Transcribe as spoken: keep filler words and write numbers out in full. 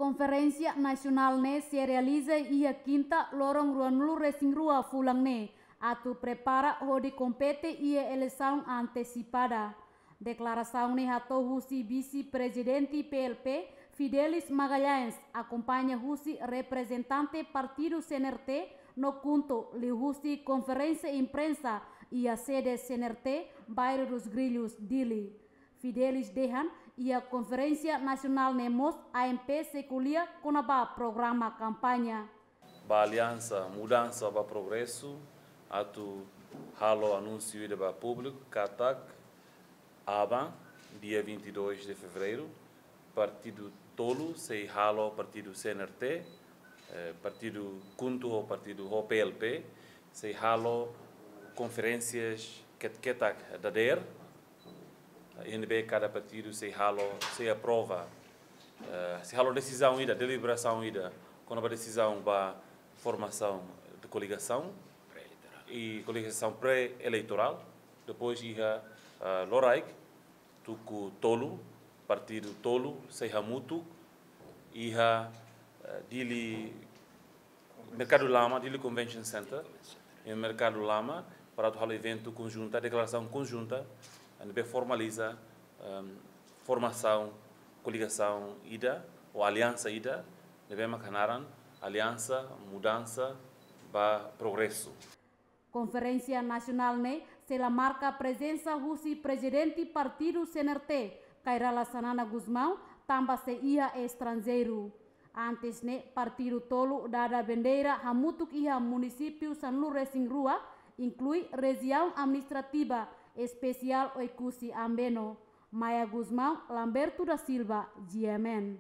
Konferénsia Nasionál ne'e sei realiza iha Kinta, loron ruanulu resin rua fulan ne'e, atu prepara hodi kompete iha eleisaun antesipada. Deklarasaun ne'e hato'o husi Vise-Prezidente P L P, Fidelis Magalhães, akompaña husi reprezentante partidu C N R T no KHUNTO, liuhusi konferénsia imprensa iha sede C N R T, Bairro dos Grilhos, Dili. Fidelis dehan, iha konferénsia nasionál ne'e mós A M P sei ko'alia kona-ba programa kampaña. Ba Aliansa Mudansa ba Progresu, atu halo anúnsiu ida ba públiku katak aban, dia vinte e dois de fevereiro, partidu tolu sei halo, partidu C N R T, eh, partidu KHUNTO ho partidu ho P L P, sei halo konferénsias ket-ketak dadeer, iha ne'ebé kada partidu sei halo, sei aprova, eh, sei halo desizaun ida, deliberasaun ida, kona-ba desizaun ba formasaun de koligasaun i koligasaun pré-eleitorál. Depois iha, eh, loraik, tuku tolu, partidu tolu sei hamutuk iha, eh, Dili, Merkadu Lama, Dili Convention Center, iha Merkadu Lama, para atu halo eventu konjunta, deklarasaun konjunta, iha ne'ebé formaliza, ehm, formasaun koligasaun ida, ou aliansa ida, ne'ebé mak hanaran Aliansa Mudansa ba Progresu. Konferénsia Nasionál ne'e sei la marka prezensa husi Prezidente Partidu C N R T, Kay Rala Xanana Gusmão, tanba sei iha estranjeiru. Antes ne'e, partidu tolu dada bandeira hamutuk iha munisípiu sanulu resin rua, inklui Rejiaun Administrativa Espesiál Oekusi Ambeno. Maya Gusmão, Lamberto da Silva, G M N.